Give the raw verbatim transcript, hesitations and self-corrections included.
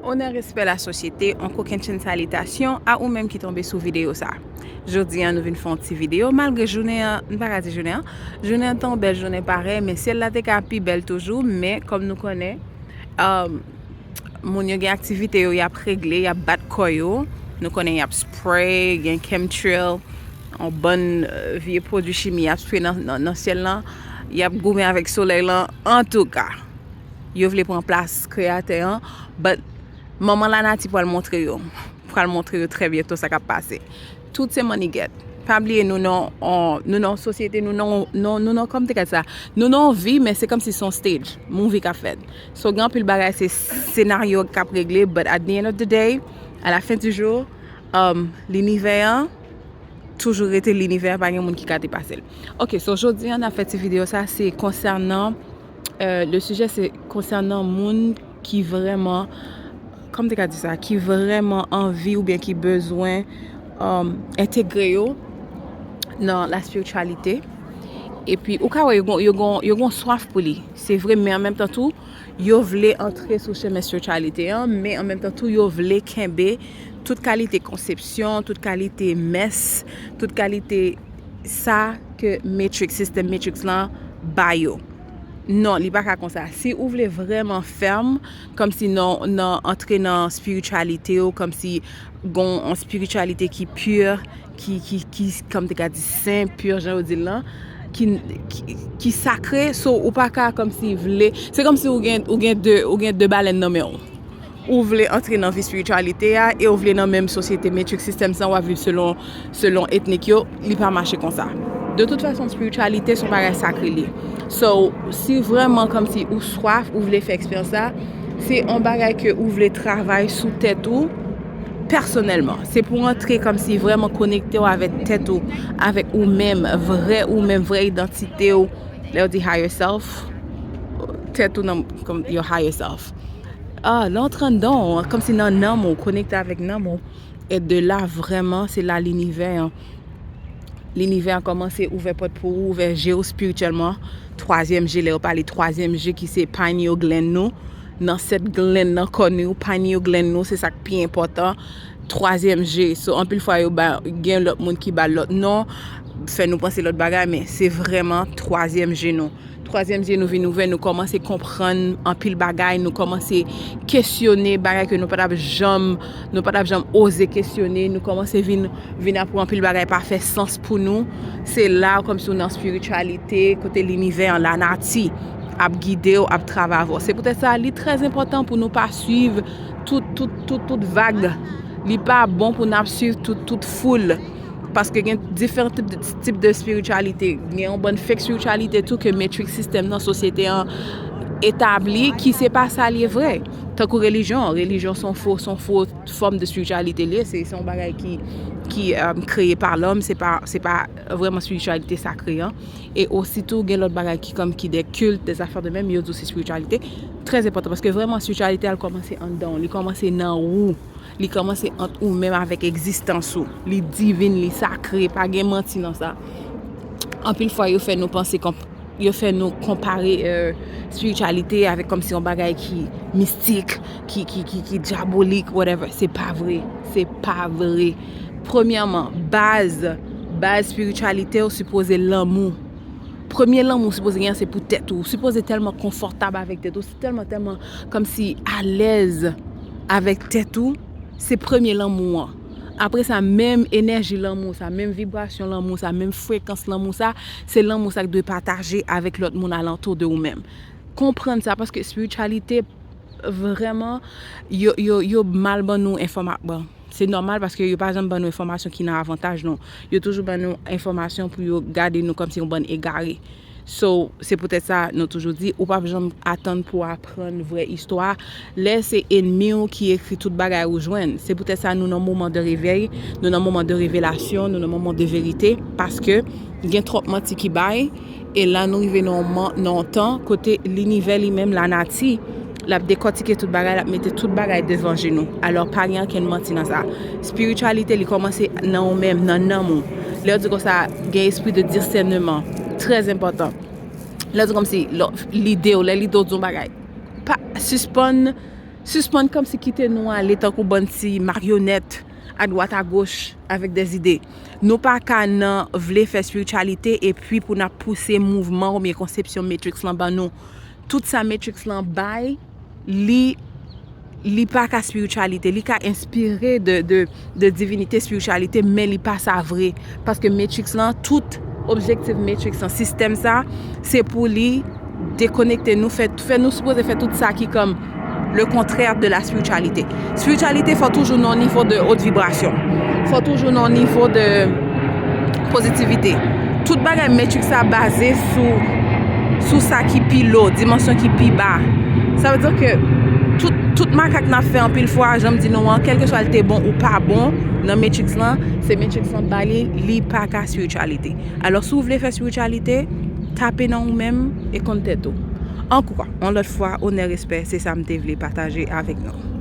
Onè, respè, lasosyete, on kokennchenn salitasyon a ou menm ki tonbe sou videyo sa. Jodi a, nou vin fè yon ti videyo, malgre jounen an, m pa ka di jounen an, jounen an te yon bèl jounen parèy, men syèl la te ka pi bèl toujou, men kòm nou konnen, um, moun yo gen aktivite yo, y ap regle, y ap bat kò yo, nou konnen y ap spray, gen chemtrail, yon bann, euh, vye pwodui chimi y ap spray nan, nan, nan syèl lan, y ap goumen avèk solèy lan, antouka. Yo vle pran plas Kreyatè an, but manman lanati pral montre yo, pral montre yo trè byento sa k ap pase. Tout se mannigèt. Pa bliye nou nan, on, nou nan yon sosyete, nou nan, nou, nou nan, kòm te ka di sa, nou nan yon vi, men se kòmsi se yon stage, movie k ap fèt. So, gen anpil bagay, se senaryo k ap regle, but at the end of the day, à la fin du jour, um, linivè an, toujou rete linivè, pa gen moun ki ka depase l. Ok, so jodi an, n ap fè ti videyo sa, se konsènan, euh, le sujet, se konsènan moun ki vrèman, kòm te ka di sa, ki vrèman anvi oubyen ki bezwen, um, entegre yo nan la spirityalite. Epi, ou ka wè, yo gon, yo gon, yo gon swaf pou li. Se vre, men an menm tan tou, yo vle antre sou chemen spirityalite an, men an menm tan tou, yo vle kenbe tout kalite konsepsyon, tout kalite mès, tout kalite sa ke Matrix, sistèm Matrix lan ba yo. Non, li pa ka konsa. Si ou vle vrèman fèm, kòmsi nan, nan antre nan spirityalite yo, kòmsi gon yon spirityalite ki pure, ki, ki, ki, kòm te ka di, sen, pur, jan yo di l lan, ki, ki, ki sakre, so ou pa ka kòmsi vle, se kòmsi ou gen, ou gen de, ou gen de balèn nan men w. Ou vle antre nan vi spirityalite a e ou vle nan menm sosyete Matrix sistèm sa, w ap viv selon, selon etnik yo, li pa mache konsa. De tout fason, spirityalite se yon bagay sakre li. So, si vrèman kòmsi ou swaf, ou vle fè eksperyans sa, se yon bagay ke ou vle travay sou tèt ou pèsonèlman. Se pou antre kòmsi vrèman konekte w avèk tèt ou, avèk ou menm, vrè ou menm, vrè idantite w. Lè yo di higher self, tèt ou nan, kòm, your higher self. Ah, lè w antre anndan w, kòmsi nan nanm ou, konekte avèk nanm ou. E de la, vrèman, se la linivè an. Linivè an kòmanse ouvè pòt pou ou, ouvè je w espirityèlman. Twazyèm je, lè yo pale twazyèm je ki se pineal gland nou, nan sèt gland nan kò nou, pineal gland nou, se sa k pi enpòtan. Twazyèm je. So, anpil fwa, yo ba, gen lòt moun ki ba l lòt non, fè nou panse lòt bagay, men se vrèman twazyèm je nou. Twazyèm je nou vin ouvè, nou kòmanse konprann anpil bagay, nou kòmanse kesyone bagay ke nou pa t ap janm, nou pa t ap janm oze kesyone, nou kòmanse vin, vin ap wè anpil bagay pa fè sans pou nou. Se la, kòmsi w nan espirityalite, kote linivè an, lanati ap gide w, ap travay avè w. Se poutèt sa, li trè enpòtan pou nou pa swiv tout, tout, tout, tout vag. Li pa bon pou n ap swiv tout, tout foul. Paske gen diferan tip de, tip de espirityalite. Gen yon bann fake espirityalite tou ke Matrix sistèm nan, sosyete an etabli, ki se pa sa l ye vre. Tankou relijyon, relijyon se yon fo, se yon fo fòm de espirityalite li ye, se, se yon bagay ki, ki, euh, kreye pa lòm, se pa, se pa vrèman espirityalite sakre an. E osi tou, gen lòt bagay ki kòm ki de kilt, de zafè de menm, yo di w se espirityalite. Trè enpòtan, paske vrèman espirityalite a, l kòmanse anndan w, li kòmanse nan ou. Li kòmanse ant ou menm avèk egzistans ou. Li divin, li sakre, pa gen manti nan sa. Anpil fwa, yo fè nou panse, konp-, yo fè nou konpare, euh, espirityalite avèk kòmsi yon bagay ki mistik, ki, ki, ki, ki dyabolik, whatever. Se pa vre. Se pa vre. Premyèman, baz, baz espirityalite w sipoze lanmou. Premye lanmou w sipoze gen an se pou tèt ou. Ou sipoze tèlman konfòtab avèk tèt ou, tèlman, tèlman kòmsi alèz avèk tèt ou, se premye lanmou an. Apre sa, menm enèji lanmou sa, menm vibrasyon lanmou sa, menm frekans lanmou sa, se lanmou sa k dwe pataje avèk lòt moun alantou de ou menm. Konprann sa, paske espirityalite, vrèman, yo, yo, yo mal ban nou enfòma-, bon, se nòmal paske yo pa janm ban nou enfòmasyon ki nan avantaj nou. Yo toujou ban nou enfòmasyon pou yo gade nou kòmsi yon bann egare. So, se poutèt sa, nou toujou di, ou p ap janm atann pou w aprann vrè istwa lè se ènmi w ki ekri tout bagay ou jwenn. Se poutèt sa, nou nan moman de revèy, nou nan moman de revelasyon, nou nan moman de verite, paske gen twòp manti ki bay, e la nou rive nan yon man-, nan yon tan kote linivè li menm, lanati, l ap dekòtike tout bagay, l ap mete tout bagay devan je nou. Alò, pa gen ankenn manti nan sa. Espirityalite, li kòmanse nan ou menm, nan nanm ou. Lè yo di konsa, gen espri de disèneman. Trè enpòtan. Lè yo di kòmsi, lè, lide w, lè lide w di yon bagay. Pa, sispann, Sispann kòmsi kite nou ale tankou bann ti maryonèt adwat agoch avèk dèzide. Nou pa ka nan vle fè espirityalite epi pou n ap pouse mouvman oubyen konsepsyon Matrix lan ban nou. Tout sa Matrix lan bay, li li pa ka espirityalite, li ka enspire de, de, de divinite, espirityalite, men li pa sa vre. Paske Matrix lan, tout objektif Matrix lan, sistèm sa, se pou li dekonekte nou, fè, fè nou sipoze fè tout sa ki kòm le kontrè de la spiritualité. Spiritualité, fò toujou nan nivo de haute vibration. Fò toujou nan nivo de pozitivite. Tout bagay Matrix sa baze sou, sou sa ki pi lo, dimansyon ki pi ba. Sa vle di ke tout, tout makak n ap fè anpil fwa, jan m di nou an, kèlkeswa l te bon ou pa bon nan Matrix lan, se Matrix lan ba li, li pa ka spiritualité. Alò, si w vle fè spiritualité, tape nan ou menm e konn tèt ou. Ankò, yon lòt fwa, onè, respè, se sa m te vle pataje avèk nou.